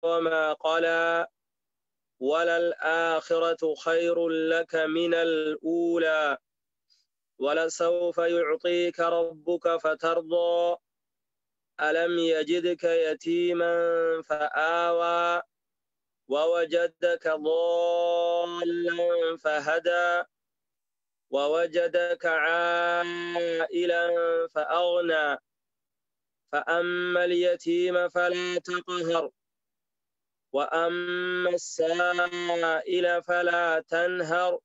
وما قلى وللآخرة خير لك من الأولى ولسوف يعطيك ربك فترضى ألم يجدك يتيما فآوى ووجدك ضالا فهدى ووجدك عائلا فأغنى فأما اليتيم فلا تقهر وأما السائل فلا تنهر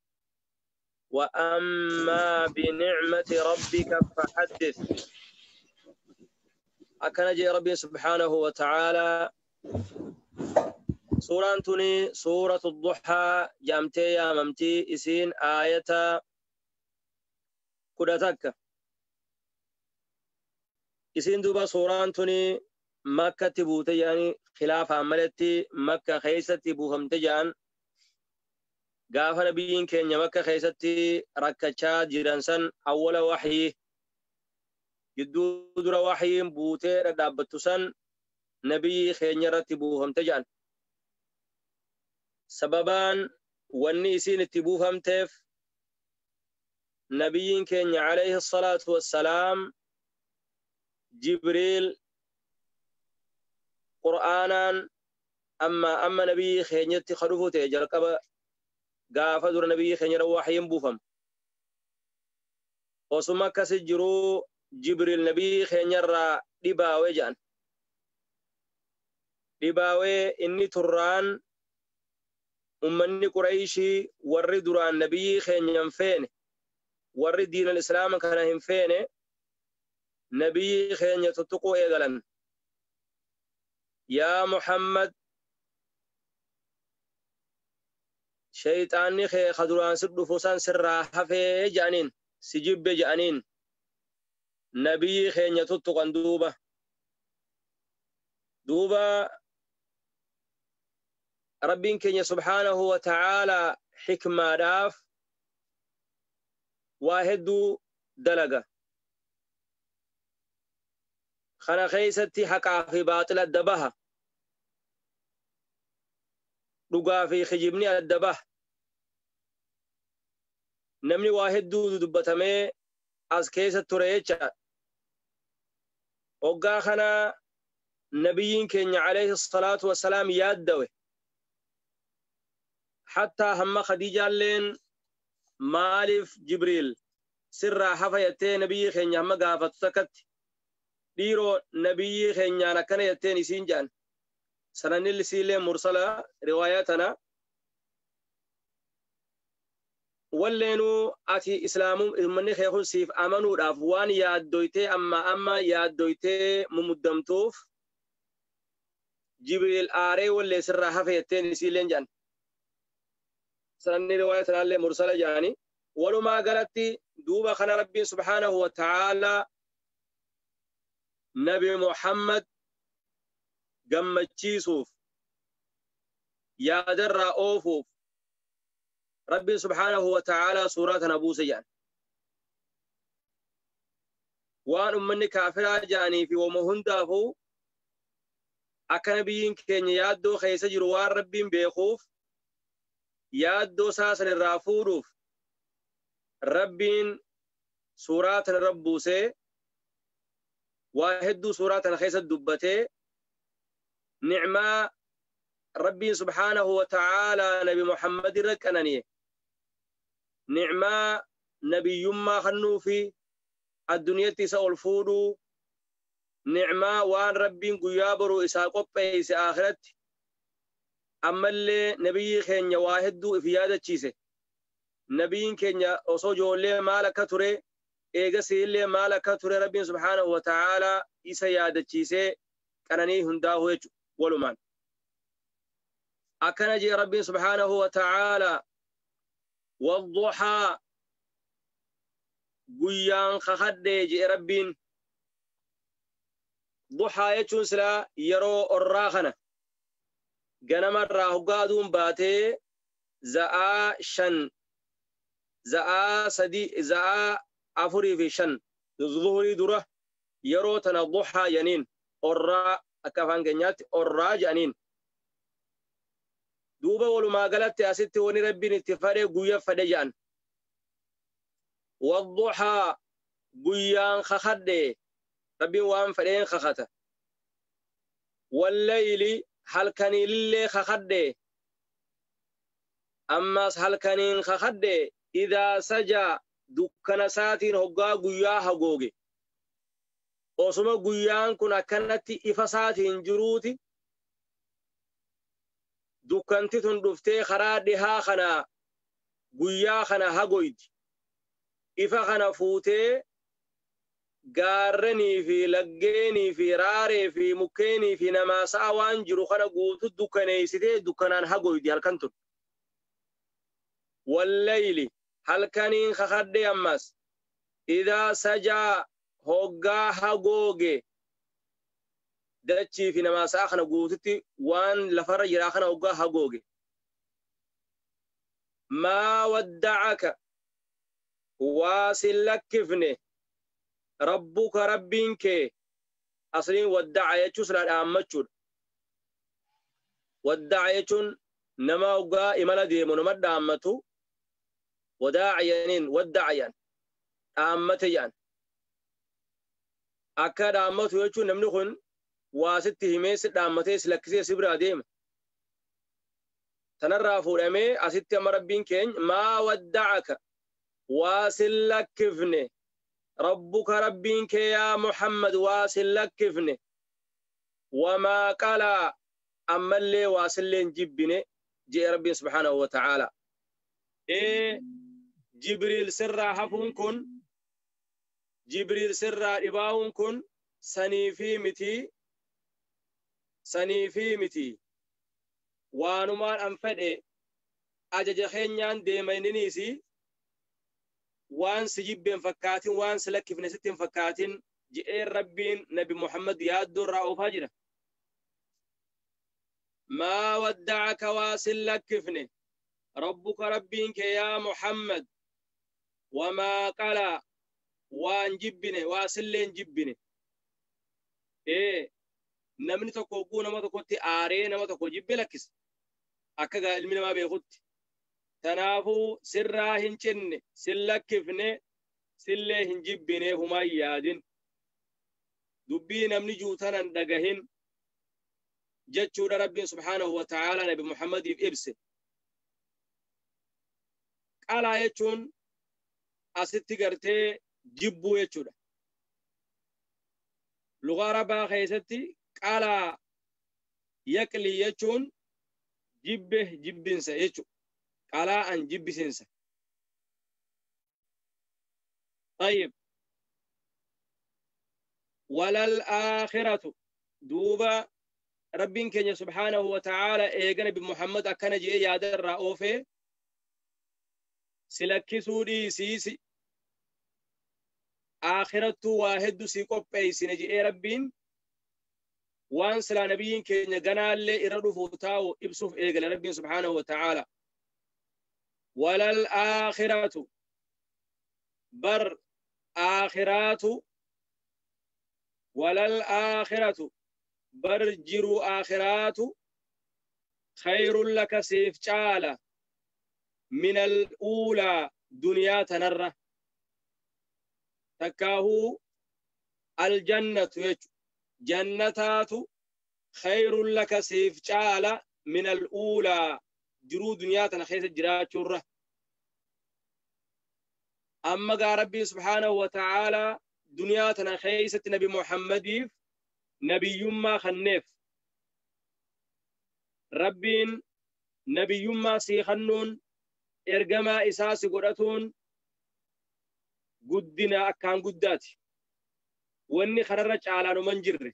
وأما بنعمة ربك فحدث. أكن جي ربي سبحانه وتعالى. سورة توني سورة الضحى جامتي يا ممتي إسين آية كدتك إسين دوبا سورة توني مكة تبوتي يعني خلاف عملتي مكة خيستي بوهم تجان gaafa nabiyyiin keenya Makka keessatti rakkachaa jiran san awwala waxyii gidduu dura waxyiin buutee dhadhaabbattu san nabiyyi keenya irratti buufamte jedhan. Sababaan wanni isiin itti buufamteef nabiyyiin keenya alayhi salaatu wassalaam Jibriil Qur'aanaan amma nabiyyi keenyatti ka dhufu ta'e jalqaba gaafa dura nabiyyi keenya irra waxyiin buufamu. Osuma akkasi jiruu Jibriil nabiyyi keenya irraa dhibaawee jedhan. Dhibaawee inni turraan ummanni Qurayshii warri duraan nabiyyi keenya hin feene warri diinal islaama kana hin feene nabiyyi keenya tuttuquu eegalan. Yaa Muhammad, shayxaanni kee ka duraan si dhufu san sirraa hafee jedhaniin, si jibbe jedhaniin nabiyyi keenya tuttuqan duuba. Duuba Rabbiin keenya subhaanahu wa ta'aalaa xikmaadhaaf waa hedduu dalaga. Kana keessatti haqaa fi baaxila adda baha. Dhugaa fi kijibni adda baha. Namni waa hedduu dubbatamee as keessa ture jecha. Hoggaa kana nabiyyiin keenya alayhi salaatu wassalaam yaaddawe. Hattaa hamma Khadiijaalleen maaliif Jibriil sirraa hafa jettee nabiyyi keenya hamma gaafatu takkatti dhiiroo nabiyyi keenyaan akkana jetteen isiin jedhan. Sananni isiillee mursala riwaayaa tana. Walleenuu ati islaamuu ummanni kee kun siif amanuudhaaf waan yaaddoytee amma yaaddoytee mumuddamtuuf Jibriil aaree wallee sirraa hafe jetteen isiilleen jedhan. Sananni riwaayaa tanaallee mursala jedhani. Walumaa galatti duuba kana Rabbiin subhaanahu wa ta'aalaa Nabi Muhammad gammachiisuuf yaadarraa oofuuf Rabbiin subhaanahu wa ta'aalaa suuraa tana buuse jedhan. Waan ummanni kaafiraa jedhanii fi wama hundaafuu akka nabiyyiin keenya yaaddoo keessa jiru waan Rabbiin beekuuf yaaddoo isaa san irraa fuudhuuf Rabbiin suuraa tana irra buusee waa hedduu suuraa tana keessa dubbatee nicmaa Rabbiin subhaanahu wa ta'aalaa Nabi Muhammad irra qanani'e nicmaa nabiyyummaa kennuu fi addunyaatti isa ol fuudhuu nicmaa waan Rabbiin guyyaa boruu isaa qopheesse akhiratti ammallee nabiyyi keenya waa hedduu if yaadachiise. Nabiyyiin keenya osoo ijoollee maal akka ture eegasii illee maal akka ture Rabbiin subhaanahu wa ta'aalaa isa yaadachiisee qananii hundaa'u jechuudha walumaan. Akkana jee Rabbiin subhaanahu wa ta'aalaa wadduhaa guyyaan kakadhee jee Rabbiin. Duhaa jechuun silaa yeroo orraa kana ganamarraa hoggaa aduun baatee za'aa 5 za'aa 3 za'aa 4 fi 5 zuhurii dura yeroo tana duhaa jedhaniin orraa akka afaan keenyaatti orraa jedhaniin. Duuba walumaa galatti asitti wani Rabbiin itti fadhe guyya fadhe jedhan. Wadduhaa guyyaan kakadhe, Rabbiin waan fedheen kakata. Wallayli halkaniillee kakadhe, ammas halkaniin kakadhe, idaa sajaa dukkana isaatiin hoggaa guyyaa hagooge. Osuma guyyaan kun akkanatti ifa isaatiin jiruuti dukkanti tun dhuftee karaa dhihaa kana guyyaa kana hagoyti. Ifa kana fuutee gaarrenii fi laggeenii fi raaree fi mukkeenii fi namaa sa'a waan jiru kana guutu dukkaneessitee dukkanaan hagoyti halkan tun. Wallayli halkaniin kakadhe ammas idaa sajaa hoggaa hagooge dachii fi namaa sa'a kana guututti waan lafarra jiraa kana hoggaa hagooge. Maa wadda'aka waa sin lakkifne rabbuka rabbiin kee. Asliin wadda'a jechuun silaa dhaammachuudha. Wadda'a jechuun nama hoggaa imala deemu nama dhaammatu wadaa'a jedhaniin wadda'a jedhan dhaammate jedhan. Akka dhaammatu jechuun namni kun waa sitti himee si dhaammatee si lakkisee si biraa deema. Tanarraa fuudhamee asitti amma Rabbiin keenya maa wadda'aka waa sin lakkifne rabbuka Rabbiin kee yaa Muhammad waa sin lakkifne wamaa qalaa ammallee waa silleen jibbine jee Rabbiin subhaanahu wa ta'aala. Jibriil sirraa hafuun kun, Jibriil sirraa dhibaa'uun kun saniifii miti, saniifii miti. Waanumaan an fedhe ajaja keenyaan deemaniniisi waan si jibbeen fakkaatin waan si lakkifne sitti hin fakkaatin je'een Rabbiin Nabi Muhammad yaaddoo irraa oofaa jira. Maa wadda'aka waa sin lakkifne rabbuka Rabbiin kee yaa Muhammad wamaa qalaa waan jibbine waa silleen jibbine. Namni tokko hogguu nama tokkotti aaree nama tokko jibbe lakkisa. Akka ilmi namaa beekutti. Tanaafuu sirraa hin cinne, sin lakkifne, sillee hin jibbine humaa hin yaadin. Dubbii namni juutanan dhagahin jechuudha Rabbiin subhaanahu wa ta'aala Nabi Muhammadiif ibse. Qalaa jechuun asitti gartee jibbuu jechuudha. Lugaa Arabaa keessatti qalaa yaqlii jechuun jibbe jibbinsa jechuudha. Qalaa an jibbisinsa. طيب وللآخرة دوبا ربين كenya subhaanahu wa ta'aala eega Nabi Muhammad akkana je'ee yaada irraa oofee si lakkisuu dhiisiisi aakhirattuu waa hedduu si qopheessine je'ee Rabbiin waan silaa nabiyyiin keenya ganaallee irra dhufu taa'u ibsuuf eegale Rabbiin subhaanahu wa ta'aala. وللآخرة بر آخرات وللآخرة بر جرو آخرات خير لك سيف تعالى من الأولى دنيا تنرى تكاهو الجنة جنتات خير لك سيف تعالى من الأولى jiruu duniyaa tana keessa jiraachuurra. Amma gaa Rabbiin subhaanahu wa ta'aalaa duniyaa tana keessatti Nabi Muhammadiif nabiyyummaa kenneef. Rabbiin nabiyyummaa sii kennuun ergamaa isaa si godhatuun guddina akkaan guddaati. Wanni kanarra caalaanuman jirre,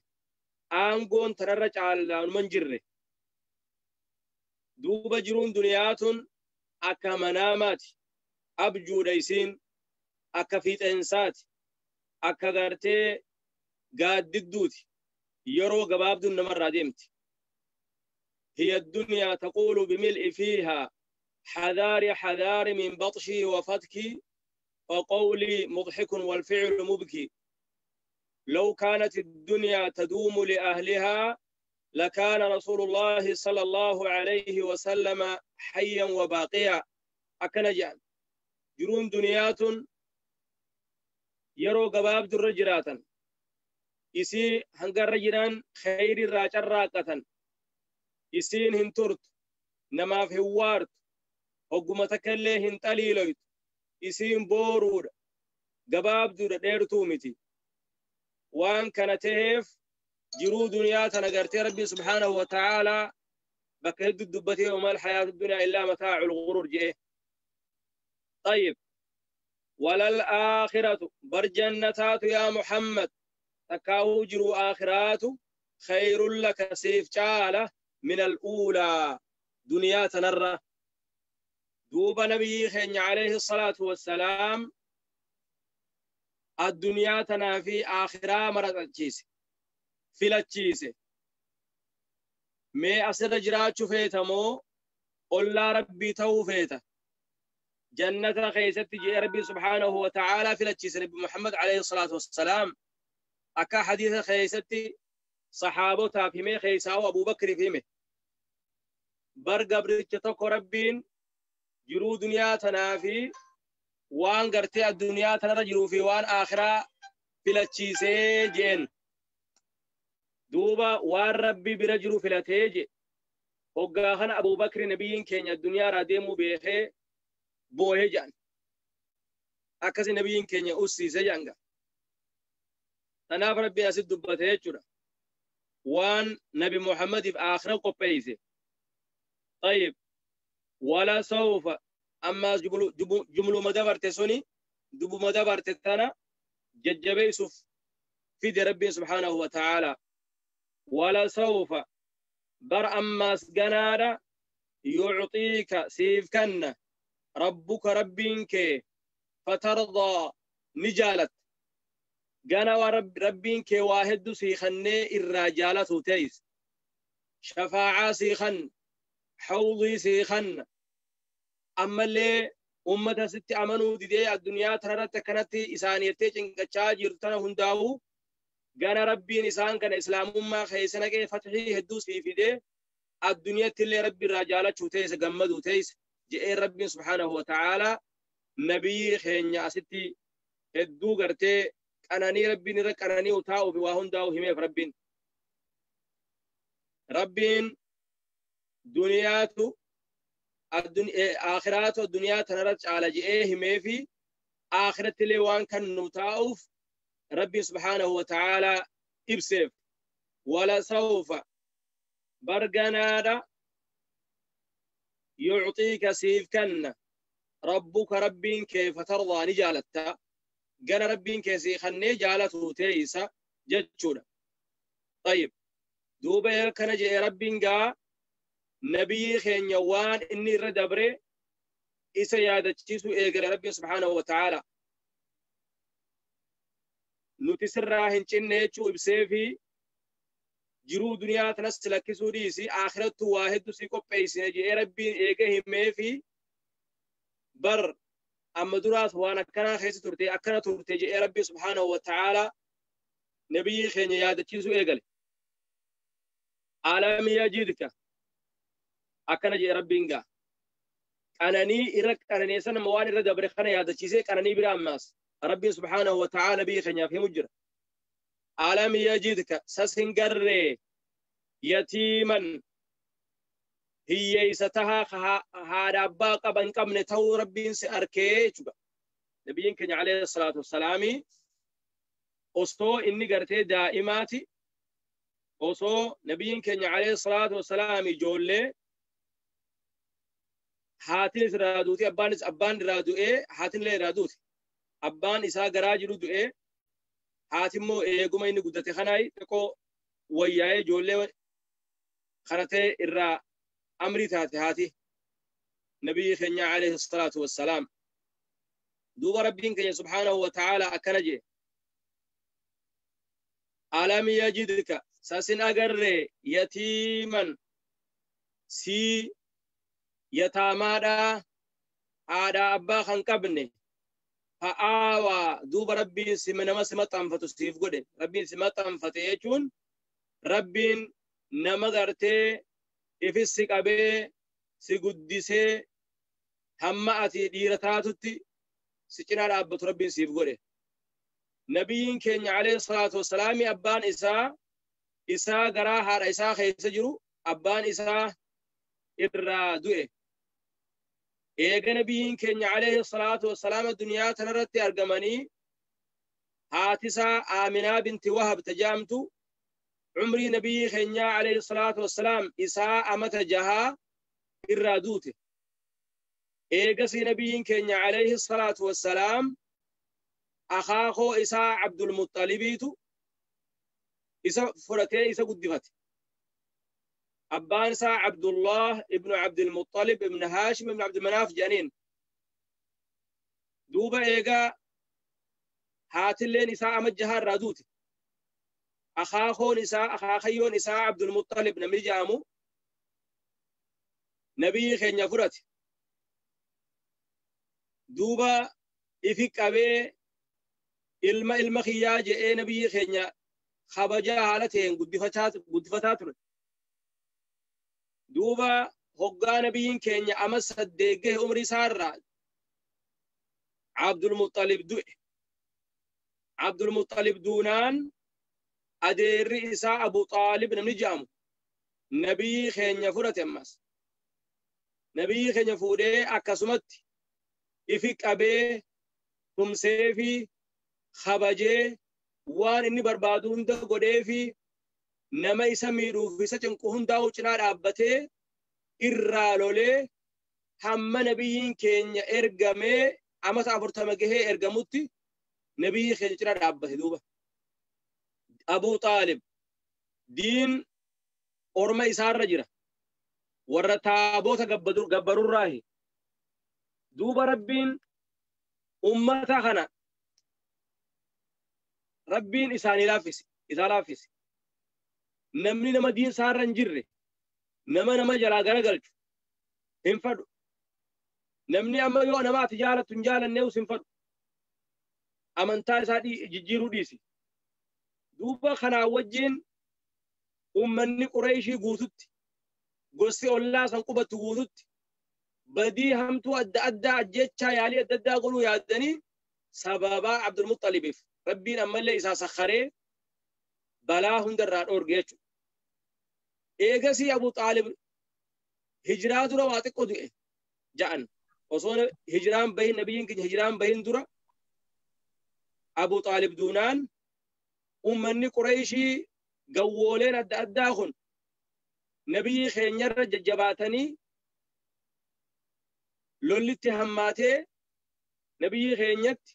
aangoon tanarra caalaanuman jirre. Duuba jiruun duniyaa tun akka manaamaati, abjuudha isiin, akka fiixeensaati, akka gartee gaaddidduuti, yeroo gabaabduun namarraa deemti. هي الدنيا تقول بملء فيها حذاري حذاري من بطشي وفتكي فقولي مضحك والفعل مبكي. لو كانت الدنيا تدوم لأهلها لكان رسول الله صلى الله عليه وسلم حيا وباقيا. أكنجان جرون دنيات يرو قباب در جراتا إسي هنقر جران خير الراجر راقة إسين هنترت نما في وارت هقومتك اللي هنتليلويت إسين بورور قباب در ديرتومتي وان كانت jiruu duniyaa tana gartee rabbi subhaanahu wa ta'aalaa bakka hedduu dubbatee وما الحياة الدنيا إلا متاع الغرور جئ. طيب وللآخرة برجنتات يا محمد تكاو جرو آخرات خير لك سيف تعالى من الأولى دنيا تنرى. دوب نبي خين عليه الصلاة والسلام الدنيا تنافي آخرة مرة تجيسي filachiise mee asirra jiraachuu feeta moo ollaa rabbii ta'uu feeta jannata keessatti jee rabbii subhaanahu wa ta'aalaa filachiise nabi Muhammad alayhi salaatu wassalaam akka hadiisa keessatti saxaabotaaf himee keessaa'u Abuubakriif hime bar gabricha tokko rabbiin jiruu duniyaa tanaa fi waan gartee addunyaa tanarra jiruu fi waan aakhiraa filachiisee jeen دوبا وان ربي برجل فلاتيج هقاهن أبو بكر نبيين كين الدنيا راديمو بيخي بوهجان أكاسي نبيين كين أسي سجانغا تناف ربي أسد دبتيجورا وان نبي محمد في آخر قبيسي. طيب ولا سوف أما جملو مدبرت سوني دبو مدبرت تانا ججبيسوف في ربي سبحانه وتعالى ولا سوف بر أما سجنارا يعطيك سيفكن ربك ربك فترضى نجالت جنا ورب ربك واحد سيخن الرجالة تيس شفاعة سيخن حوضي سيخن أما اللي أمة ست أمنوا دي الدنيا ترى كانت إسانيتي جنكتشاجر تنا هنداو غانا ربي نسان كان إسلام ما خيسنا كي فتحي هدوس في دي الدنيا تلي ربي الرجالة شوتيس جمدو تيس جاء ربي سبحانه وتعالى نبي خين ستي هدو قرتي أناني ربي نرك أناني وتاو بواهن داو همي في ربين ربين دنياتو الدنيا آخرات الدنيا تنرج على جاء همي في آخرة اللي وان كان نتاوف ربي سبحانه وتعالى إبسف ولا سوف برجنادا يعطيك سيفكن ربك ربين كيف ترضى نجالتا قال ربين كيسي جالته تيسا جتشودا. طيب دوبا كان جاء ربين قا نبي خين يوان إني ردبري إسا يادتشيسو إيقر ربي سبحانه وتعالى nuti sirraa hin cinne jechuu ibsee fi jiruu duniyaa tanas lakkisuu dhiisi akhirattu waa hedduu si qopheessine jedhee rabbiin eega himee fi bar amma duraas waan akkanaa keessa turte akkana turte jedhee rabbi subhaanahu wa ta'aalaa nabiyyi keenya yaadachiisuu eegale. Alam yajidka akkana jedhe rabbiin gaa qananii irra qananeessa nama waan irra dabre kana yaadachiisee qananii bira ammaas ربي سبحانه وتعالى بي خنيا في مجرى. ألم يجدك سسنقري يتيما هي ستها هذا باقة بنكمن تو ربي سأركي نبيين كان عليه الصلاة والسلام أصو إني قرتي دائماتي أصو نبيين كان عليه الصلاة والسلام جولي هاتين رادوتي أبان رادوئي هاتين لي رادوتي abbaan isaa garaa jiru du'ee haati immoo eeguma inni guddate kanaayi xiqqoo wayyaa'ee ijoollee karatee irraa amrii taate haati nabiyyi keenya alayhi salaatu wassalaam. Duuba rabbiin keenya subhaanahu wa ta'aalaa akkana jee alam yajidka sasin agarree yatiiman sii yataamaadhaa haadhaa abbaa kan qabne فآوى دوب ربي سمنا ما سمت أنفتو سيف قده ربي سمت أنفتو يجون ربي Nama gartee ifis si qabee si guddisee hamma ati dhiira taatutti si cinaa dhaabbatu Rabbiin siif godhe. Nabiyyiin keenya alayhi salaatu wassalaami abbaan isaa isaa garaa haadha isaa keessa jiru abbaan isaa irraa du'e. Eega nabiyyiin keenya alayhi salaatu wassalaam addunyaa tanarratti argamanii haati isaa Aaminaa binti Wahab tajaamtu umrii nabiyyi keenyaa alayhi salaatu wassalaam isaa amata jahaa irraa duute. Eegasii nabiyyiin keenya alayhi salaatu wassalaam akaakoo isaa Abdulmuxxalibiitu isa fudhatee isa guddifate. Abbaan isaa Abdullah ibnu Abdulmuxxalib ibnu Haashim ibnu Abdulmanaaf jedhaniin. Duuba eegaa haatilleen isaa ama jahaa irraa duute. Akaakoon isaa akaakayyoon isaa Abdulmuxxalib namni jedhamu nabiyyi keenya fudhate. Duuba ifi qabee ilma ilma kiyyaa je'ee nabiyyi keenya kabajaa haala ta'een guddifataa ture. Duuba hoggaa nabiyyiin keenya ama saddeet gahe umrii isaarraa Abdulmuxxalib du'e. Abdulmuxxalib duunaan adeerri isaa Abu Xaalib namni jedhamu nabiyyi keenya fudhate ammas. Nabiyyi keenya fuudhee akkasumatti ifi qabee tumsee fi kabajee waan inni barbaadu hunda godhee fi nama isa miidhuuf isa cinqu hundaa'u cinaa dhaabbatee irraa lolee hamma nabiyyiin keenya ergamee amata 40 gahee ergamutti nabiyyi keenya cinaa dhaabbate duuba. Abu Xaalib diin orma isaarra jira. Warra taaboota gabbarurraahi. Duuba Rabbiin ummata kana Rabbiin isaanii laaffise, isaa laaffise. Namni nama diin isaarra hin jirre, nama nama jalaa garagalchu hin fadhu. Namni amma yoo nama ati jaalattu hin jaalanneus hin fadhu. Amantaa isaa jijjiiruu dhiisi. Duuba kanaa wajjin ummanni Qureeshii guututti, gosti ollaa san qubattu guututti badii hamtuu adda addaa ajjechaa yaalii adda addaa godhuu yaaddanii sababaa Abdulmuxxalibiif Rabbiin ammallee isaa sakharee balaa hundarraa dhoorge jechuudha. Eegasii Abu Xaalib hijiraa dura waa xiqqoo du'e ja'an. Osoo hijiraan bahin nabiyyiin keenya hijiraan bahin dura Abu Xaalib duunaan ummanni Qureeshii gawwooleen adda addaa kun nabiyyi keenyarra jajjabaatanii lollitti hammaatee nabiyyi keenyatti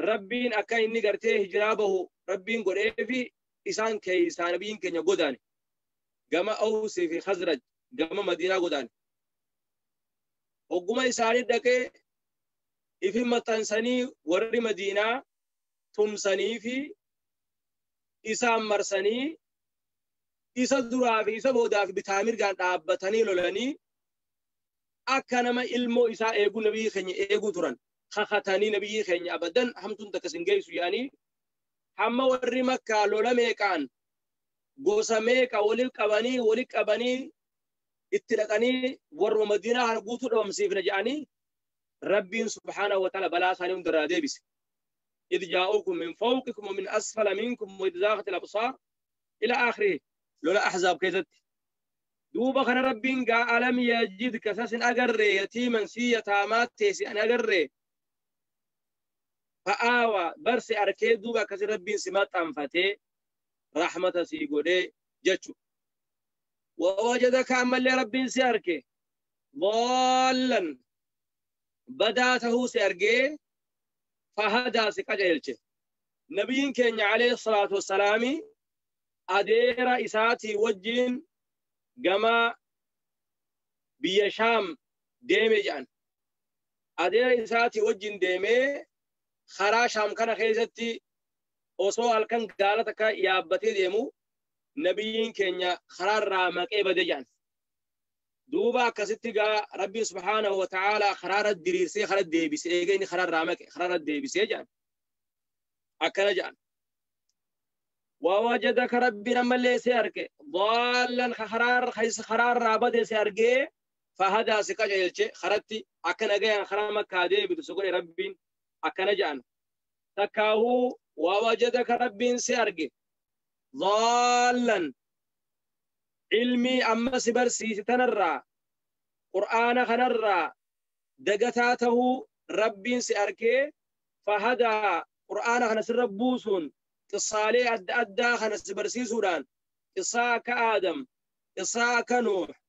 Rabbiin akka inni gartee hijiraa bahu Rabbiin godhee fi isaan keessaa nabiyyiin keenya godaane. Gama Awsii fi Khazraj gama Madiinaa godaane. Hogguma isaanii dhaqee ifi maxxansanii warri Madiinaa tumsanii fi isaan marsanii isa duraa fi isa boodaa fi bitaa mirgaan dhaabbatanii lolanii akka nama ilmoo isaa eeguu nabiyyi keenya eeguu turan. Kakatanii nabiyyi keenya abadan hamtuun takka sin geessu jedhanii hamma warri Makkaa lola meeqaan gosa meeqa wali qabanii itti dhaqanii warra Madiinaa kana guutuu dhabamsiifna jedhanii Rabbiin subhaanahu wa ta'ala balaa isaanii hundarraa deebise. إذ جاءوكم من فوقكم ومن أسفل منكم وإذ زاغت الأبصار إلى آخره لولا أحزاب كيست. دوبا خنا ربين قال ألم يجدك ساس أجر يتيما سي يتامات تيسي أن أجر فآوى برسي أركي دوبا كسر ربين سمات أنفتي رحمة سيقولي جتشو. ووجدك أما اللي ربين سيأركي ضالا بداته سيأركي فهدى سكاجيلته. نبيين كان عليه الصلاة والسلام أدير إساتي وجين جما بيشام ديمي جان. أدير إساتي وجين ديمي خرا شام كان خيزتي osoo halkan gaala takka yaabbatee deemu nabiyyiin keenya karaarraa maqee bade jedhan. Duuba akkasitti gaa Rabbi subhaanahu wa ta'aalaa karaarra diriirsee kara deebisee eega inni karaarraa maqe karaarra deebisee jedhan. Akkana jedhan. ووجدك ربي لما اللي سيرك ضالا خرار خيس خرار رابد سيرك فهذا سكاجة خرتي أكن جاي خرامك كادي بتسقي ربي أكن جان تكاهو ووجدك ربي سيرك ضالا علمي أما سبرسي تنرى قرآن خنرى دقتاته ربي سيرك فهذا قرآن خنس ربوسون تصالي أدى خنس برسي سودان قصاك آدم قصاك نوح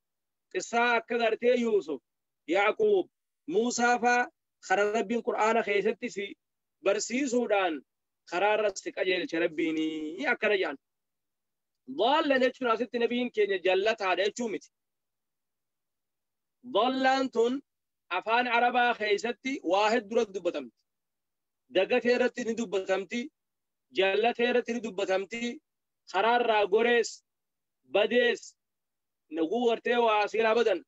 قصاك غرتي يوسف يعقوب موسى فا خر ربي القرآن خيستي سي برسي سودان خرار رسك أجل شربيني يا كرجان ضال نجنا ست نبيين كين جلت على شومت ضلانتون أفان عربا خيستي واحد درد دبتمت دقتي رتي ندبتمتي جلتي رتي ندبتمتي خرار را غوريس بديس نغورتي واسير أبدا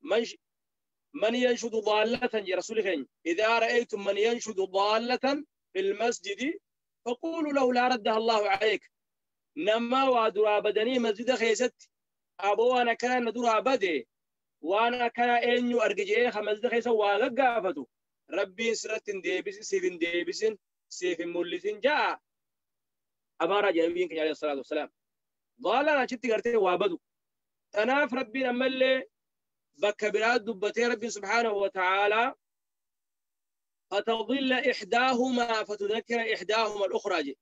من ينشد ضالة يا رسول الله إذا رأيتم من ينشد ضالة في المسجد فقولوا له لا ردها الله عليك نما ودرا بدني مسجد خيست أبو أنا كان ندرا بدي وأنا كان إنيو أرجع خمسة خيسة وأجافتو ربي سرت ديبس سيفن ديبس سيفن مولسين جاء أمارة جنبين كي عليه الصلاة والسلام ضال أنا شفت قرتي وابدو تناف ربي لما اللي بكبرات دبتي ربي سبحانه وتعالى فتضل إحداهما فتذكر إحداهما الأخرى جي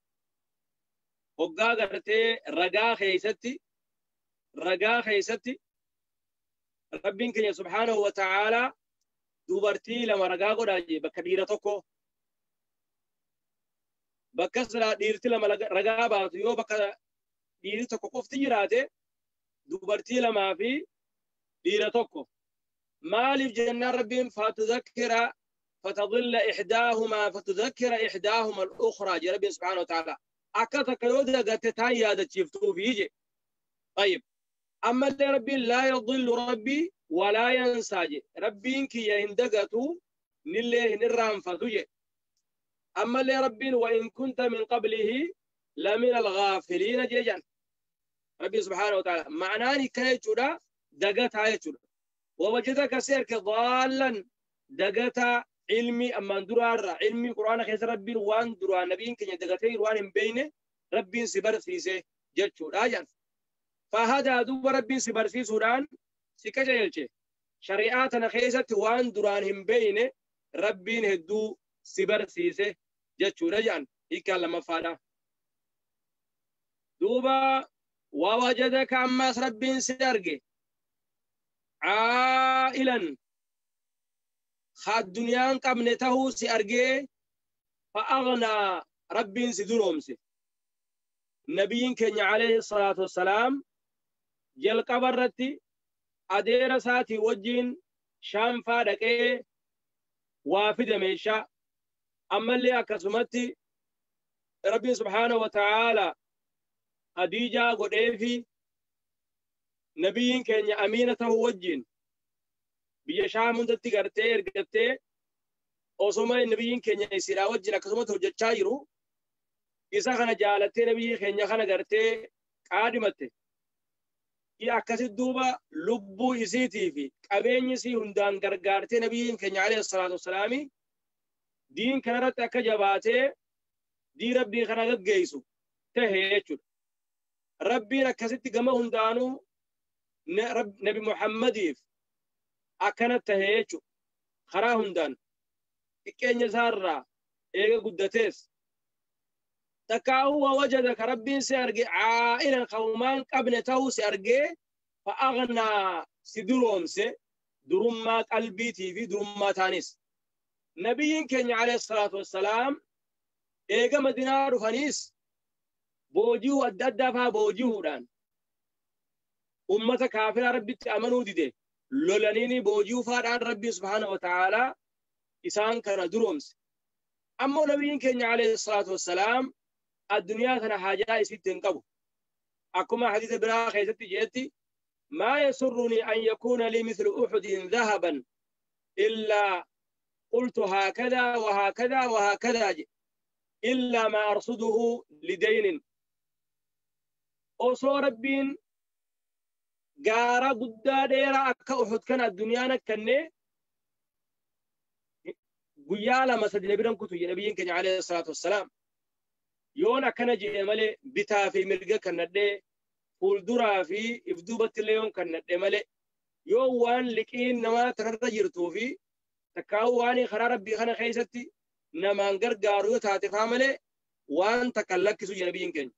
وقا قرتي رجا خيستي رجا خيستي ربي كي سبحانه وتعالى دوبرتي لما رجا قراجي بكبيرة تكو بكسرة ديرتي لما رجا باتو يو بك ديرتي تكو قفتي جراته دوبرتي لما في ديرة تكو مالف جنة ربي فتذكر فتضل إحداهما فتذكر إحداهما الأخرى جي ربي سبحانه وتعالى أكتك يودا قتتاي يا تشيفتو فيجي. طيب أما اللي ربي لا يضل ربي ولا ينسى ربي إنك يهندقتو نليه نرام فتوجي. أما اللي ربي وإن كنت من قبله لمن الغافلين جيجان ربي سبحانه وتعالى معناني كيتشودا دقتها يتشودا ووجدك سيرك ضالا دقتها علمي أما درار علمي قرآن خيس ربي وان درار نبي كن يدقتي وان بينه ربي سبر سيسه جتشودا جان فهذا دو ربي سبر سيسودان سكجلچه شريعتنا خيست وان درانهم بينه ربين هدو سبر سيسه جتشودا جان يكلم فادا دوبا ووجدك عماس ربين سيرجي عائلا خاد دنيان قبنته سيرجي فأغنى ربين سدرومسي نبيين كن عليه الصلاة والسلام جل قبرتي أدير ساتي وجين شام فادك وافد ميشا أما اللي أكسمتي ربي سبحانه وتعالى خديجة قديفي نبيين كن أمينته وجين بيا شام هندتي قرتي إرقتي أوسما نبيين كن يسير وجين أكسمته جتشايرو إذا خنا جالتي نبيين كن خنا قرتي قادمتي akkasi duuba lubbuu isiitii fi qabeenyi isii hundaan gargaartee nabiyyiin keenya alayhi salaatu wassalaami diin kanarratti akka jabaatee diin rabbii kana gaggeessu tahe jechuudha. Rabbiin akkasitti gama hundaanuu nabi Muhammadiif akkana tahe jechuudha. Karaa hundaan xiqqeenya isaarraa eega guddatees تكاو وجدك ربي سيرجع عائلا قومان قبل تو سيرجع فأغنى سدروم سي دروما قلبي تي في دروما تانيس نبي كان عليه الصلاة والسلام إيجا مدينة رفانيس بوجيه أدى فا بوجيه دان أمة كافرة ربي تأمنوا دي لولانيني بوجيه فاران ربي سبحانه وتعالى إسان كان درومس. أما نبي كان عليه الصلاة والسلام الدنيا تنا حاجة يسيت تنقبو أكما حديث برا خيزتي جيتي ما يسرني أن يكون لي مثل أحد ذهبا إلا قلت هكذا وهكذا وهكذا إلا ما أرصده لدين. Osoo Rabbiin gaara guddaa dheeraa akka Uhud kana addunyaan akkannee guyyaa lama sadi na biran kutu jedhe nabiyyiin keenya alayhi salaatu wassalaam. Yoon akkana jedhe malee bitaa fi mirga kannadhee fuulduraa fi if duubatti illee yoon kannadhe malee yoo waan liqiin namaa tanarra jirtuu fi takkaa'uu waan karaa Rabbii kana keessatti namaan gargaaru yoo taate faa malee waan takka lakkisu jedhe nabiyyiin keenya.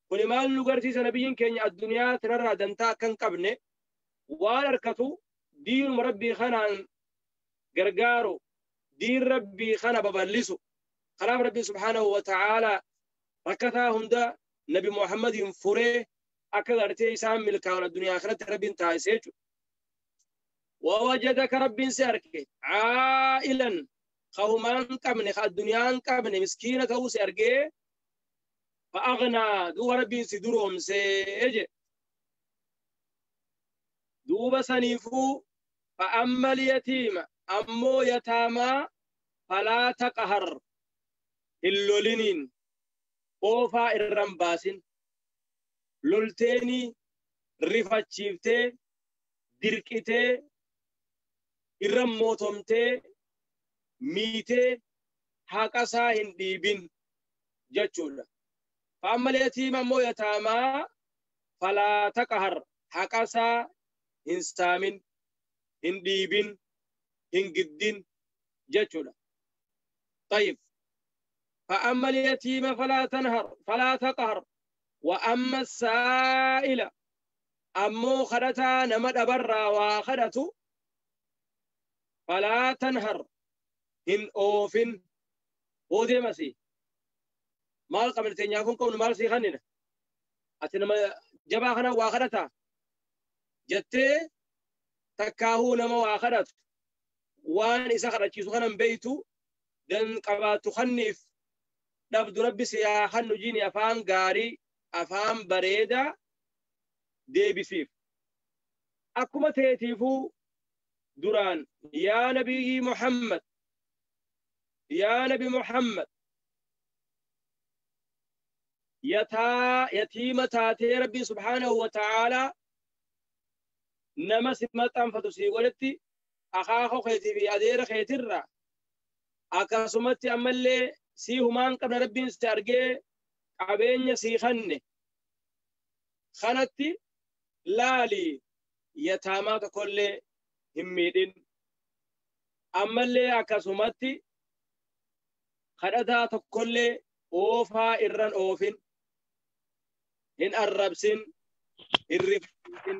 Kuni maal nu garsiisa? Nabiyyiin keenya addunyaa tanarraa dantaa akka hin qabne waan harkatu diinuma Rabbii kanaan gargaaru, diin Rabbii kana babal'isu. Kanaaf Rabbiin subhaanahu wa ta'aalaa rakkataa hunda Nabi Muhammadiin furee akka gartee isaan milkaa'an addunyaa kanatti Rabbiin taasisee jechuudha. Wawajadaka Rabbiin si arge caa'ilan ka humaan qabne ka addunyaan qabne miskiina ta'uu si argee fa'aghnaa duuba Rabbiin si duroomsee jedhe. Duuba saniifuu fa'amma lyatiima ammoo yataamaa falaa taqhar hin loliniin oofaa irran baasin lolteenii rifachiiftee dirqitee irran mootomtee miitee haqasaa hin dhiibin jechuudha. Fa'amma lyatiima ammoo yataamaa falaa taqhar haqasaa hin saamin hin dhiibin hin giddin jechuudha. طيب فأما اليتيم فلا تنهر فلا تقهر وأما السائل أمو خدتا نمد برا وخدتو فلا تنهر إن أوفن وديمسي مال قبل تنياكم كون مال سيخننا أتنما جبا خنا واخدتا جتة تكاهو نما واخدت وان إسا خدتشيسو خنن بيتو دن قباتو خنف dhabdu Rabbi si haa hannu jiini afaan gaarii afaan bareedaa deebisiif. Akkuma teetiifuu duraan yaa nabiyyi Muhammad yaa nabi Muhammad yatiima taatee Rabbi subhaanahu wa ta'aalaa nama si maxxanfatu sii godhetti akaakoo keetii fi adeera keetirraa akkasumatti ammallee sii humaan qabna Rabbiin si argee qabeenya sii kanne kanatti laali yataamaa tokkollee hin miidhin. Ammallee akkasumatti kadhataa tokkollee oofaa irran oofin hin arrabsin hin rifatin.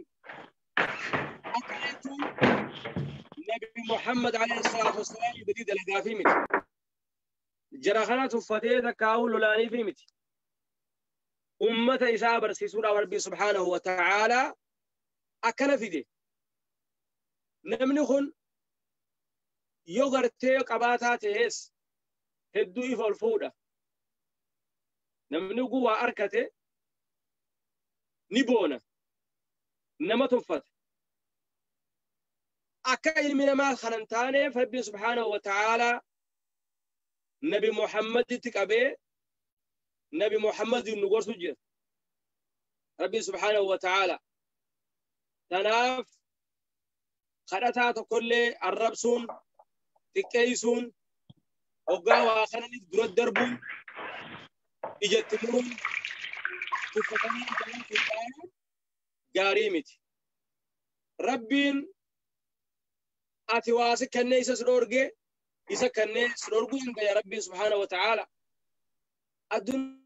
Akka jechuun Nabi Muhammad alayhi salaatu wassalaam badii dalagaa fi miti. Jara kana tuffatee takkaa'uu lolaanii fi miti. Ummata isaa barsiisuudhaaf Rabbi subhaanahu wa ta'aalaa akkana fide. Namni kun yoo gartee qabaataa ta'es hedduu ifa ol fuudha. Namni guwaa arkate ni boona. Nama tuffata. Akka ilmi namaa kanan taaneef Rabbi subhaanahu wa ta'aalaa Nabi Muhammaditti qabee Nabi Muhammadin nu gorsu jira. Rabbi subhaanahu wa ta'aalaa. Tanaaf kadhataa tokkollee arrabsuun xiqqeessuun hoggaa waa kananiif dura darbuun ijatti muruun tuffatanii ijaan fincaa'uun gaarii miti. Rabbiin ati waa si kennee isa si dhoorgee isa kennee si dhoorguu danda'a Rabbiin subhaanahu wa ta'aalaa. Addunyaa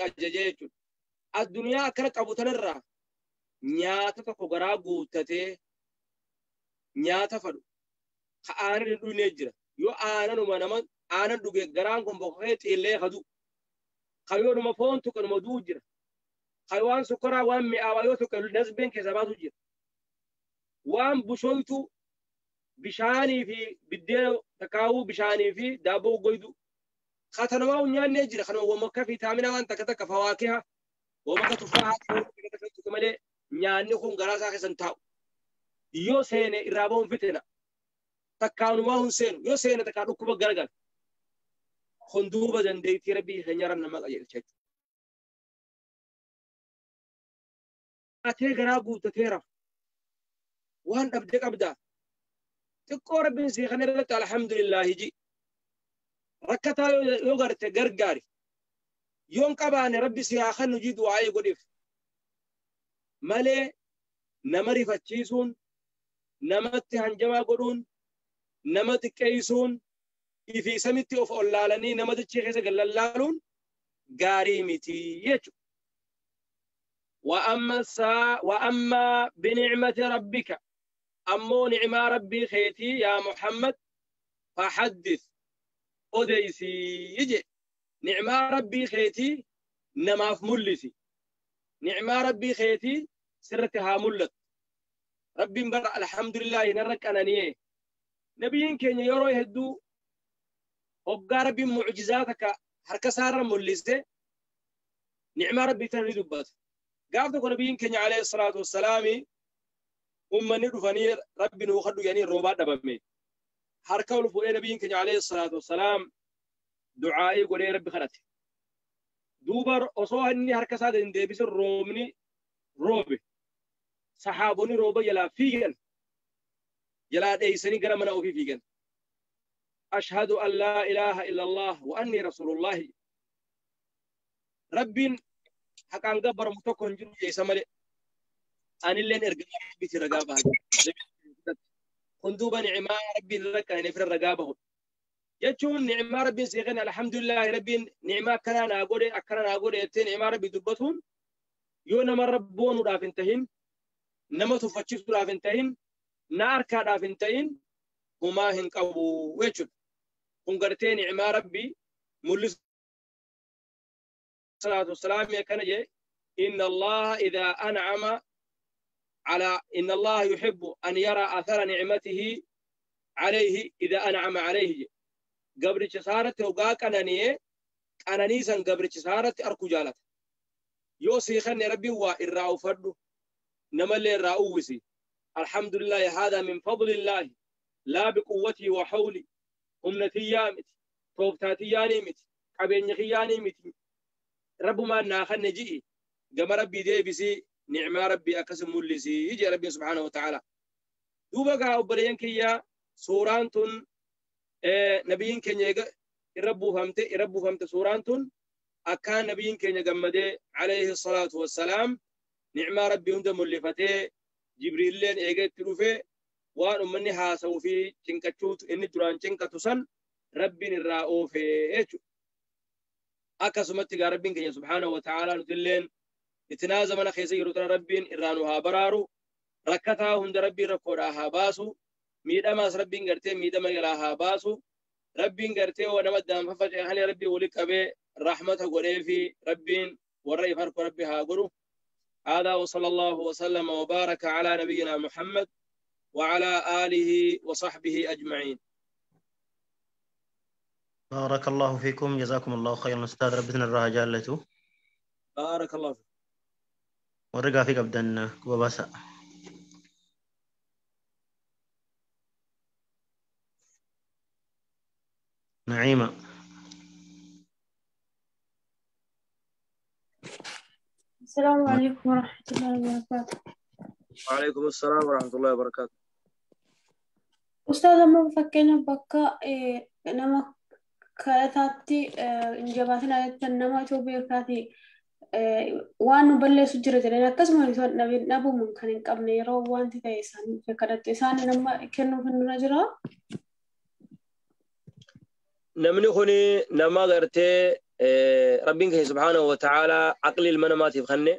ajajee jechuudha. Addunyaa akkana qabu tanarraa nyaata tokko garaa guuttatee nyaata fadhu ka aanan hin dhugne jira. Yoo aananuma nama aanan dhuge garaan kun boqotee xiillee hadu. Ka yoonuma foon tuqanuma du'u jira. Ka waan sukkaraa waan mi'aawaa yoo tuqe nasbeen keessa baatu jira. Waan bushoytu bishaanii fi biddeena takkaawuu bishaanii fi daabboo goydu. Katanumaa nyaannee jira. Kanuma wammakka fiitaaminaa waan takka takka fawaakiha wammakka tuffaa takka takka malee nyaanni kun garaa isaa keessa hin taa'u. Yoo seene irraa ba'uun fitina. Takkaanumaa hun seenu yoo seene takkaa dhukkuba garagala. Kun duuba dandeettii rabbii keenyarra nama qajeelcha jechuudha. Atee garaa guuttatee rafa. Waan dhabdee qabdaa. Xiqqoo rabbiin sii kana irratti alhamdulillaahi ji. Rakkataa yoo garte gargaari. Yoon qabaane rabbi si haa kennu ji du'aa'ii godhiif. Malee nama rifachiisuun, namatti hanjamaa godhuun, nama xiqqeessuun, ifii samitti of ollaalanii nama dachee keessa gallallaaluun gaarii miti jechuudha. وأما بنعمة ربك أمو نعمة ربي خيتي يا محمد فحدث أديسي يجي نعمة ربي خيتي نماف ملسي نعمة ربي خيتي سرتها ملت ربي مبر الحمد لله نرك أنانيه نبيين كين يرو يهدو هقا ربي معجزاتك حركة سارة ملسي نعمة ربي تنريد بات قافتك نبيين كين عليه الصلاة والسلام أمني رفاني ربي نوخدو يعني روبات دبمي حركة ولفوئي نبيين كين عليه الصلاة والسلام دعائي قولي ربي خلتي دوبر أصوه إني حركة سادة إن ديبس الرومني روبي صحابوني روبي يلا فيجن يلا ديسني قرمنا أوفي فيجن أشهد أن لا إله إلا الله وأني رسول الله ربي حقان قبر متوكن جنو جيسا ملي أنا اللي نرجع ربي ترقابها خندوبة نعمة ربي لك أنا نفر الرقابة يجون نعمة ربي سيغن الحمد لله ربي نعمة كنا نقول أكرنا نقول يتين نعمة ربي دبتهم يوم ما ربون ورافنتهن نما تفتشوا ورافنتهن نار كرافنتهن هما هنقبو ويجون كونغرتين نعمة ربي ملس الصلاة والسلام يا كنجي إن الله إذا أنعم على إن الله يحب أن يرى أثر نعمته عليه إذا أنعم عليه قبل صارت وقاك أنانية أنانيسا قبل صارت أركو جالت يوسي خني ربي وإراء فرده نمل الرأوسي الحمد لله هذا من فضل الله لا بقوتي وحولي أمنتي يامتي توفتاتي يانيمتي قبين خيانيمتي رب ما ناخن جئي قام ربي ديبسي نعمة ربي أكسم ملسي يجي ربي سبحانه وتعالى دوبا أبريان كيا سورانتون نبيين كينيا ربو فهمت ربو فهمت سورانتون أكان نبيين كينيا جمده عليه الصلاة والسلام نعمة ربي هند ملفته جبريل لين إيجاد تروفه وأن مني هاسو في تنكتشوت إن تران تنكتوسن ربي نراؤه في أكسمت ربي كينيا سبحانه وتعالى نتلين اتنازم أنا خيسي يروتنا ربين إرانوها برارو ركتها هند ربي ركوراها باسو ميدما ربين قرتي ميدما يراها باسو ربين قرتي ونما دام ففجأة هل ربي ولك أبي رحمته قريفي ربين والرأي فرق ربي هاقرو. هذا وصلى الله وسلم وبارك على نبينا محمد وعلى آله وصحبه أجمعين. بارك الله فيكم، جزاكم الله خيرا أستاذ، ربنا الراها جالته. بارك الله فيك. ورقا فيك أبدا كوباسا. نعيمة. السلام عليكم ورحمة الله وبركاته. وعليكم السلام ورحمة الله وبركاته. أستاذ ما فكينا بكا إيه نما كاتاتي إنجاباتنا نما توبي كاتي waan nu balleessu jira jedhanii akkasuma dhabuun kan hin qabne yeroo wanti ta'e isaanii kadhattu isaan nama kennuuf nurra jira. Namni kuni nama gartee rabbiin keenya subhaanahu wa ta'ala aqli ilma namaatiif kenne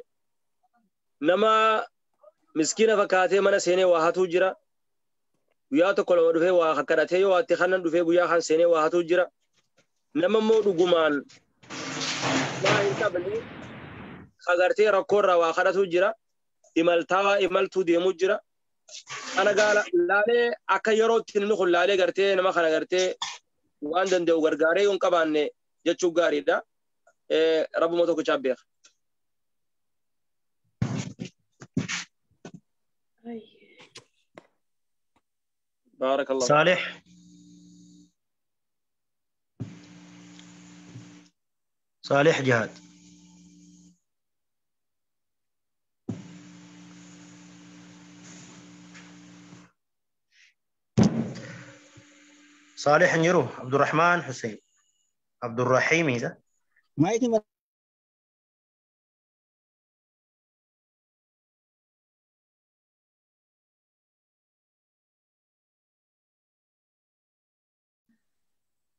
nama miskiina fakkaatee mana seenee waa hatuu jira. Guyyaa tokko lama dhufee waa kadhatee yoo waatti kanan dhufee guyyaa kan seenee waa hatuu jira. Nama immoo dhugumaan maa hin qabne agartee rakkoorraa waa kadhatu jira. Imaltaa imaltuu deemuu jira. Kana laalee akka yerootti inni kun laalee gartee nama kana gartee waan danda'u gargaaree yoo hin qabaanne jechuun gaariidha. Rabbuma tokko beeka. Baarakallahu. Saalih. Saalih Jihaad. صالح نيرو عبد الرحمن حسين عبد الرحيم إذا ما يتم.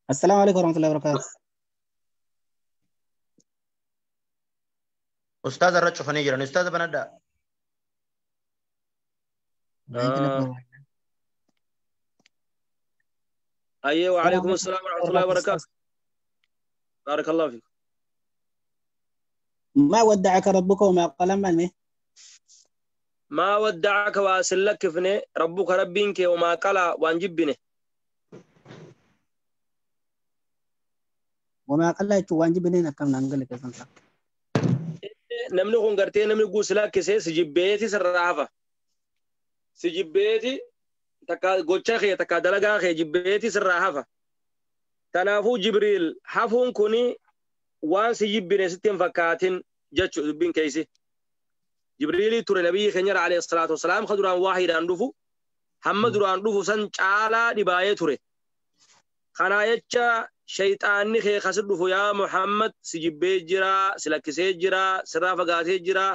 السلام عليكم ورحمة الله وبركاته. أستاذ الرجل فنيجر أستاذ بندا. أيوة وعليكم السلام ورحمة الله وبركاته. بارك الله فيك. ما ودعك ربك وما قلم. ما ودعك واسلك فني ربك ربينك وما قلى وانجبني. وما قلى وانجبني نكم نانقل كذا. namni kun gartee namni guusilaa kisee si jibbeeti sirraa hafa. Si jibbeeti takka gocha kee takka dalagaa kee jibbeeti sirraa hafa. Kanaafuu Jibriil hafuun kuni waan si jibbine sitti hin fakkaatin jechuu dubbiin keeysi. Jibriilii ture nabiyyi keenya alayhi salaatu wasalaam ka duraan waahiidhaan dhufu hamma duraan dhufu san caalaa dhibaayee ture. Kanaa jecha shayxaanni kee kasit dhufu yaa Muhammad si jibbee jira, si lakkisee jira, sirraa fagaatee jira,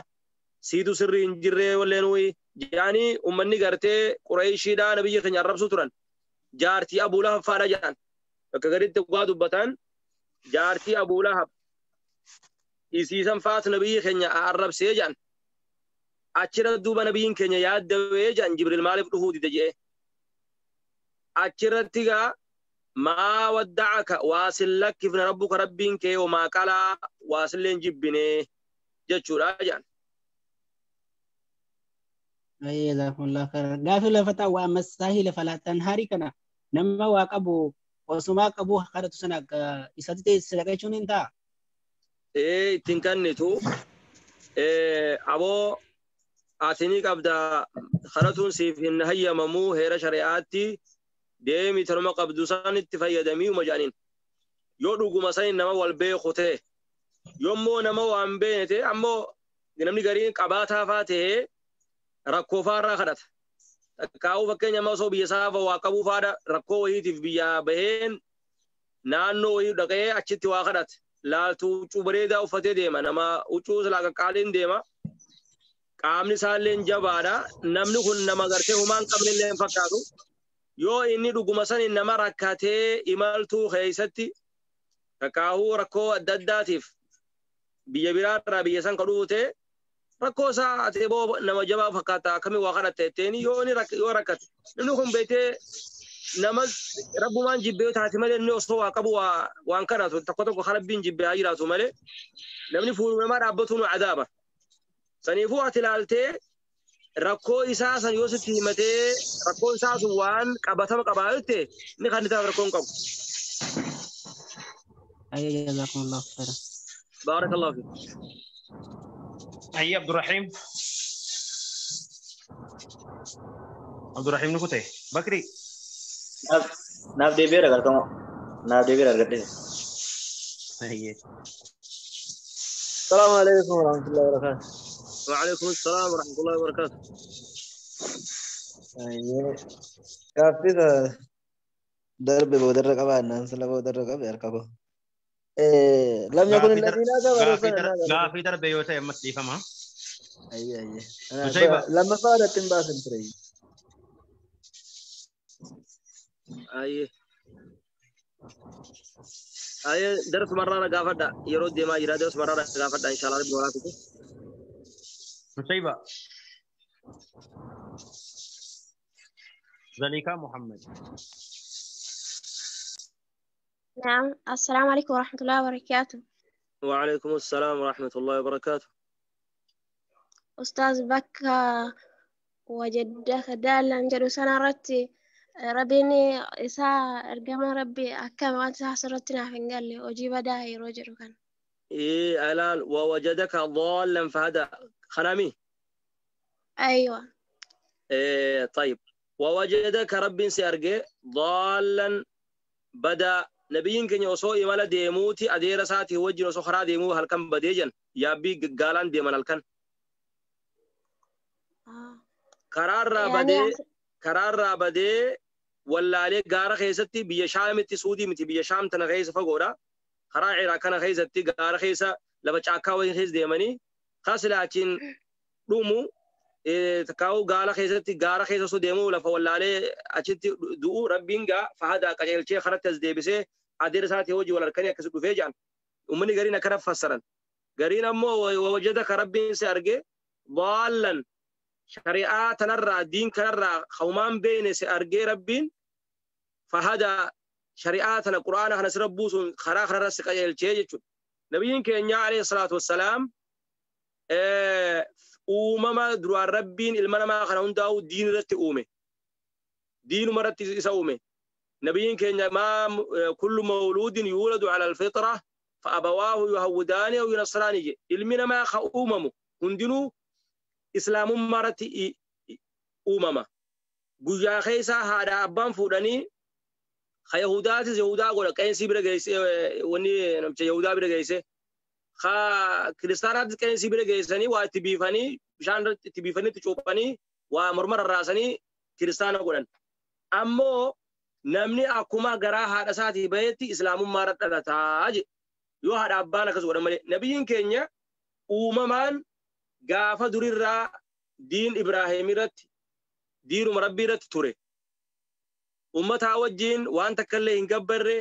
siitu sirrii hin jirree walleen wuyi. Jaanii uummanni gartee Qureeshiidhaa nabiyyi keenya arrabsuu turan. Jaartii Abuu Lahab faadha jedhan. Bakka gaditti dhugaa dubbatan jaartii Abuu Lahab isiisan faatu nabiyyi keenya arrabsee jedhan. Achirra duuba nabiyyiin keenya yaaddawee jedhan Jibriil maaliif dhufuu dide jedhee. Achirratti gaa ما ودعك واسلك كيف ربك ربك وما قال واسلين جبني جچورا جان. اي جزاكم الله خير. غافل فتا وامساهل فلا تنهاري كنا نما واقبو وسما قبو خرت سنه اساتي سلقچون انت اي تنكنتو اي ابو اتني قبدا خرتون سيف ان هي ممو هير شريعتي deemi tanuma qabdu sanitti fayyadamii uma jedhaniin. Yoo dhuguma saniin nama wal beeku ta'e, yoommoo nama waan beekne ta'e, ammoo namni gariin qabaataa faa ta'ee rakkoo faarraa kadhata. Takkaa'uu fakkeenya amma osoo biyya isaa waa qabuu faadha rakkoo wayiitiif biyyaa baheen naannoo wayii dhaqee achitti waa kadhata. Laaltuu huccuu bareedaa uffatee deema. Nama huccuu silaa qaqqaaliin deema. Qaamni isaallee jabaadha. Namni kun nama gartee humaan qabne illee hin fakkaatu. Yoo inni dhuguma saniin nama rakkatee imaltuu keessatti takkaahuu rakkoo adda addaatiif biyya biraarraa biyya san kadhuu ta'e rakkoo isaa ati boo nama jabaa fakkaata akkamii waa kadhatte jetteeni yoo inni yoo rakkate namni kun beektee nama rabbumaan jibbee taate malee inni osoo waa qabu waan kadhatu tokko tokko rabbiin jibbee haa jiraatu malee namni fuuluma namaa dhaabbatu nu adaaba. Saniifuu ati ilaaltee rakkoo isaa san yoo sitti himatee rakkoo isaa sun waan qabatama qabaa jette inni kan isaaf rakkoo hin qabu. Ayya jazakumullahu khairan. Baarakallahu fiik. Ayya Abdurrahim. Abdurrahim nukute. Bakri. Naaf deebi'eera galtama. Naaf deebi'eera argadhe. Ayya. Salaamu alaikum warahmatullahi wabarakatuh. وعليكم السلام ورحمة الله وبركاته. أيوه. كافي درب بودر رقبة نانس لا بودر رقبة يركبه. لم يكن الذين كفروا. غافي درب يوتا يمت فما. أيوه أيوه. لما فارت تنباس تري. أيوه. أيوه درس مرة رقافة يرد ما يراد درس مرة رقافة إن شاء الله رب وراكم. نصيبة زليكا محمد. نعم السلام عليكم ورحمة الله وبركاته. وعليكم السلام ورحمة الله وبركاته. أستاذ بكة وجدك دالا جلو سنة رتي ربيني إساء أرقم ربي أكام وأنت حصرتنا في قال أجيب داهي روجر كان. إيه ألال ووجدك ضالا فهدى خنامي. أيوة. إيه طيب Wawajadaka rabbiin si arge daallan badaa. Nabiyyiin keenya osoo imala deemuuti adeera isaatii wajjin osoo karaa deemuu halkan badee jan yaabbii gaalaan deeman halkan. Karaarraa badee karaarraa badee wallaalee gaara keessatti biyya Shaamitti Suudii miti biyya Shaam tana keessa fagoodha. Karaa Iraaq kana keessatti gaara keessa lafa caakkaa waliin keessa deemanii kasilaachiin dhumu takkaa'uu gaala keessatti gaara keessa osoo deemuu lafa wallaalee achitti du'u rabbiin gaa fahadaa qajeelchee karatti as deebisee adeera isaatii hojii wal harkanii akkasi dhufee jedhan. Uummanni gariin akkana fassaran. Gariin ammoo wajjata rabbiin si arge daallan shari'aa tanarraa diin kanarraa haumaan beene si argee rabbiin fahadaa shari'aa tana quraana kana sirra buusuun karaa kanarra si qajeelchee jechuudha. Nabiyyiin keenya alayhi salaatu wassalaam uumama duraan rabbiin ilma namaa kana hundaa'u diin irratti uume. Diinuma irratti isa uume. Nabiyyiin keenya maa kullu mawluudin yuuladu ala alfitra fa abawaahu yuhawwidaani aw yunasraani je. Ilmi namaa ka uumamu hundinuu islaamummaa irratti uumama. Guyyaa keessaa haadha abbaan fuudhanii ka Yahudaatis Yahudaa godha qeensii bira geesse wanni namicha Yahudaa bira geesse. Ka kiristaanaatis qeensii bira geessanii waa itti biifanii bishaan itti biifanii itti cuuphanii waa morma rarraasanii kiristaana godhan. Ammoo namni akkuma garaa haadha isaatii bahetti islaamummaa irra dhalataa je. Yoo haadha abbaan akkas godhan malee. Nabiyyiin keenya uumamaan gaafa durirraa diin Ibraahim irratti diinuma rabbii irratti ture. Uummataa wajjin waan takka illee hin gabbarre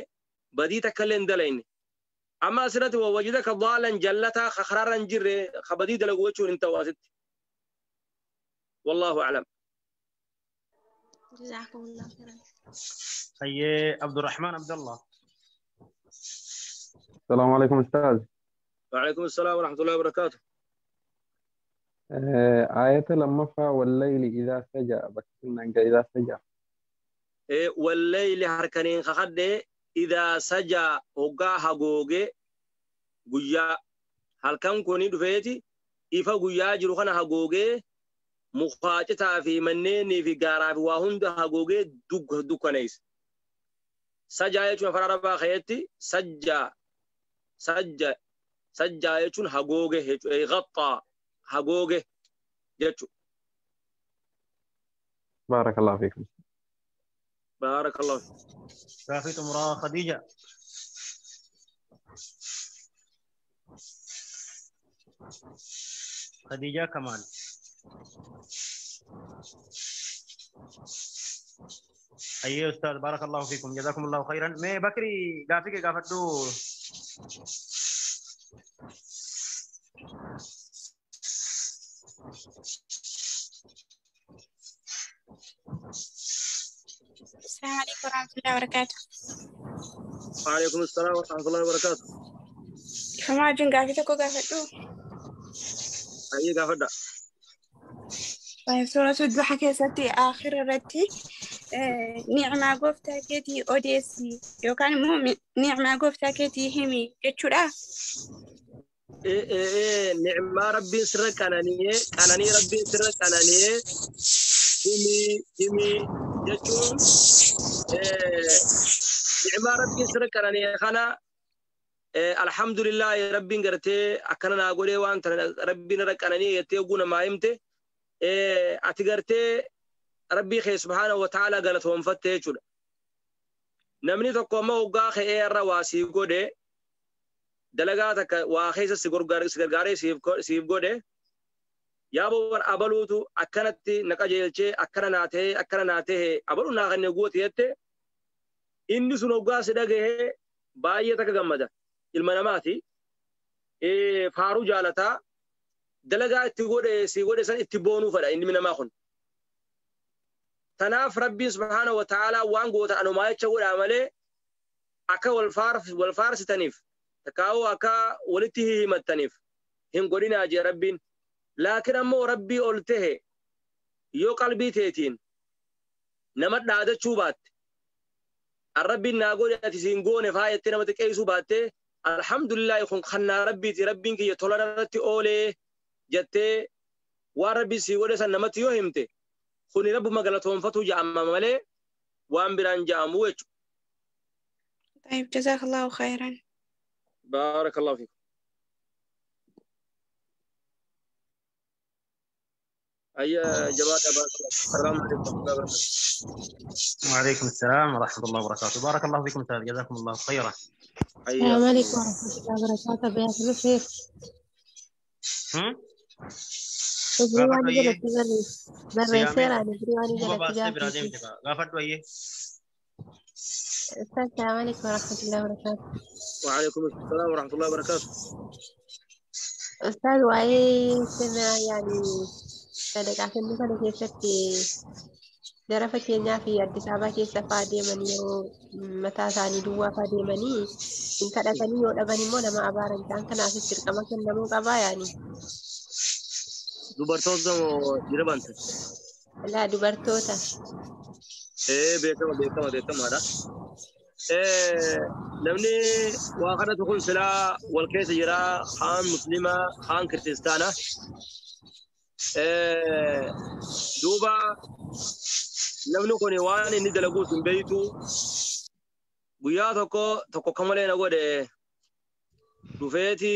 badii takka illee hin dalayne. Amma asirratti wajjidaka daalan jallataa ka karaarra hin jirre ka badii dalagu jechuun hin ta'u asitti. Wallaahu aclam. جزاكم الله خيرا. خيي عبد الرحمن عبد الله. السلام عليكم أستاذ. وعليكم السلام ورحمة الله وبركاته. آية لما والليل إذا سجى بكتنا إذا سجى. والليل harkaniin kakadhe إذا سجى hoggaa haguuge guyyaa halkan kuni dhufeeti ifa guyyaa jiru kana haguugee mukaacitaa fi manneenii fi gaaraa fi waa hunda haguugee dukkaneessa. Sajaa jechuun afaan Arabaa keessatti sajjaa sajja sajjaa jechuun haguuge jechuudha. Ghaxxaa haguuge jechuudha. بارك الله فيكم. بارك الله فيك. Gaafii xumuraa Khadija. Khadija Kamal. Ayyee Ustaaz barakallahu fiikum jazakumullahu khairan. Mee Bakri gaafii kee gaafadhu. السلام عليكم ورحمة الله وبركاته. وعليكم السلام ورحمة الله وبركاته. Ifama wajjin gaafii tokko gaafadhu. Ayyee gaafadha. Suuratu Duha keessatti aakhira irratti ni'maa gooftaa keetii odeessi yookaan immoo ni'maa gooftaa keetii himi jechuudha. Ni'maa rabbiin sirra qanani'ee qananii rabbiin sirra qanani'ee himi himi jechuun ni'maa rabbiin sirra qanani'ee kana alhamdulillah rabbiin gartee akkana naa godhee waan tana rabbiin irra qanani'ee jettee oguu namaa himte ati gartee rabbii kee subhaanahu wa ta'ala galatoonfatte jechuudha. Namni tokko amma hoggaa ka'ee irra waa siif godhe dalagaa takka waa keessa si gargaaree siif godhe yaa abaluutu akkanatti na qajeelchee akkana naa ta'e akkana naa ta'e abaluu naa kenne goote jette inni sun hoggaa si dhagahee baay'ee takka gammada. Ilma namaati. Faaruu jaalataa dalagaa itti godhe si godhe san itti boonuu fedha inni namaa kun. Tanaaf rabbiin subhaanahu wa ta'aalaa waan gootan anumaa jecha godhaa malee akka wal faarsitaniif takkaa'uu akka walitti himattaniif hin godhinaa jee rabbiin. Laakiin ammoo rabbii ol tahe yoo qalbii teetiin nama dhaadachuu baatte rabbiin naa godhe ati siin goone faa jettee nama xiqqeessuu baatte alhamdulillahi kun kannaa rabbiiti rabbiin kiyya tola irratti oolee jettee waan rabbiin sii godhe san namatti yoo himte Kuni rabbuma galatoonfatu ja'ama malee waan biraan ja'amu jechuudha. طيب جزاك الله خيرا. بارك الله فيك. أي جماعة السلام عليكم ورحمة الله وبركاته. وعليكم السلام ورحمة الله وبركاته. بارك الله فيكم أستاذ، جزاكم الله خيرا. السلام عليكم ورحمة الله وبركاته. بيات الخير. السلام عليكم ورحمة الله وبركاته. وعليكم السلام ورحمة الله وبركاته. أستاذ وعي سنة يعني sadaqaa kennuu kana keessatti gara fakkeenyaa fi Addis Ababaa keessa fa'aa deeman yeroo mataa isaanii duwwaa fa'aa deemanii hin kadhatanii yoo dhaban immoo nama abaaran ta'an kanaafis dirqama kennamuu qabaa yaani. Dubartoota moo dhiira baante? Laa dubartoota. Beekama beekama beekamaadha. Namni waa kadhatu kun silaa wal keessa jira haan muslimaa haan kiristaana. Duuba namni kun waan inni dalaguus hin beeytu guyyaa tokko tokko kamalee na godhe dhufeeti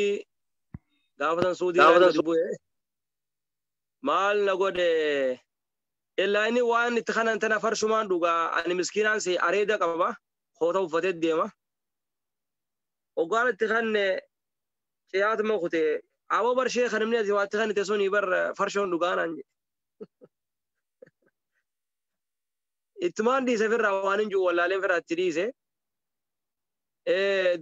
gaafa san suudii gadi bu'e maal na godhe illaa inni waan itti kanan tana farshumaan dhugaa ani miskiinaan si areeda qaba koota uffatee deema hoggaan itti kanne ciyaatuma kutee Abo bar sheekh namni ati waatti kan itti suni bar farshoon dhugaanaan jedhe. Ittumaan dhiise firraa waan hin jiru wallaaleen firraa itti dhiise.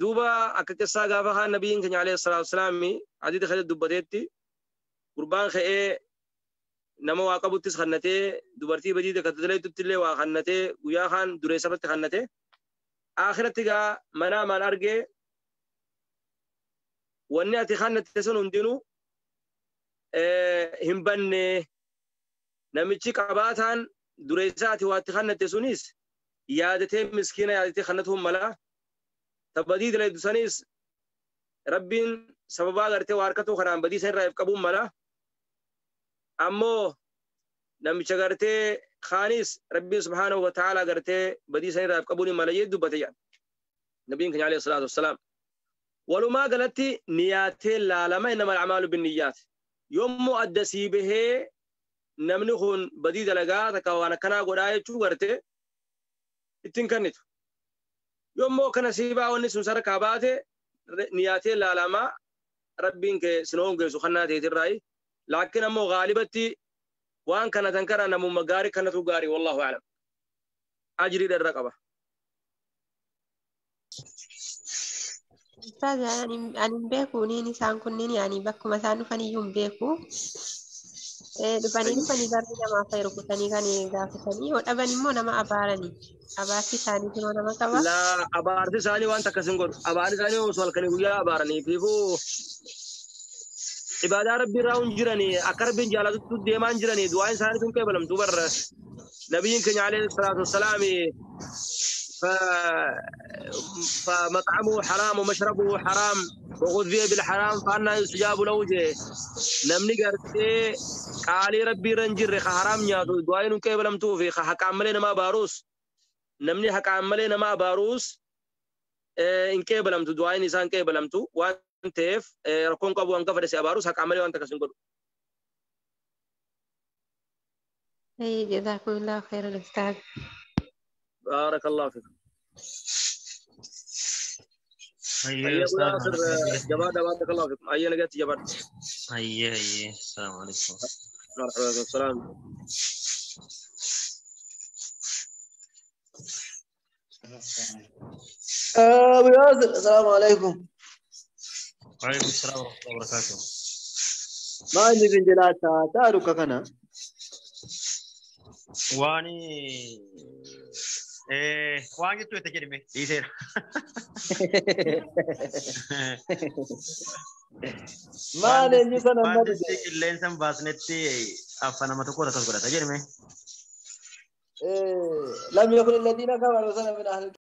Duuba akka qissaa gaafa kaan nabiyyiin keenya alayhi salaatu wasalaam hadiisa keessatti dubbateetti gurbaan ka'ee nama waa qabuttis kannatee dubartii badii takka dalaitutti illee waa kannatee guyyaa kaan dureessa irratti kannatee akhiratti gaa manaa maan argee wanni ati kannatte sun hundinuu hin banne namichi qabaataan dureessa ati waatti kannatte sunis yaadatee miskiina yaadatee kannatuun mala tabbadii dalaydu sanis rabbiin sababaa gartee waa harkatuu kanaan badii san irraa if qabuun mala ammoo namicha gartee kaanis rabbiin subhaanahu wa ta'aalaa gartee badii san irraa if qabuun mala jee dubbate jedhan nabiyyiin keenya alayhi salaatu wassalaam. Walumaa galatti niyaatee laalama innama al'amaalu binniyyaat. Yommuu adda sii bahee namni kun badii dalagaa takka waan akkanaa godhaa jechuu gartee ittiin kennitu. Yommuu akkana sii baa wanni sun sarkaa baate niyaatee laalama rabbiin kee sin hongeessu kannaa ta'eetirraayi. Laakiin ammoo gaalibatti waan kana tan kana namummaa gaarii kanatu gaarii wallahu a'lam. Ajrii irra qaba. Ustaaz ani hin beeku niin isaan kunneen yaani bakkuma isaan dhufan iyyuu hin beeku. Dhufanii dhufanii barri namaaf fa'i rukutanii kan gaafatanii yoo dhaban immoo nama abaarani. Abaarsi isaanii kunoo nama qaba. Laa abaarsi isaanii waan takka sin godhu. Abaarsi isaanii osoo halkanii guyyaa abaaranii fiifuu ibaadaa rabbii irraa hin jiranii akka rabbiin jaalatutti deemaa hin jiranii du'aan isaanii tun qeebalamtu barra. Nabiyyiin keenya alayhi salaatu wassalaam فمطعمه حرام ومشربه حرام وغذي بالحرام فأنا يستجاب له جه نمني قرتي قالي ربي رنجر حرام نياتو دعاء كيف لم توفي حق عملنا ما باروس نمني حق عملنا ما باروس إن كيف لم تو دعاء إنسان كيف لم تو وان تيف ركون قبو أنك فرسي باروس حق عملي وانت كسنقول. أي جزاكم الله خيرا أستاذ. بارك الله فيك. أيوة أستاذ جبار بارك الله فيكم. أيوة لقيت جبار. أيوة أيوة السلام عليكم. مرحبا السلام. أبو ياسر السلام عليكم. وعليكم السلام ورحمة الله وبركاته. ما عندي فنجلات تعرف كنا. واني waan jettu itti jedhime dhiiseera. Maal eenyu sana amma dhufe? Qilleensa hin baasnetti afaan nama tokko akkas godhata jedhime. Lam yakun alladhiina kafaru sana min ahli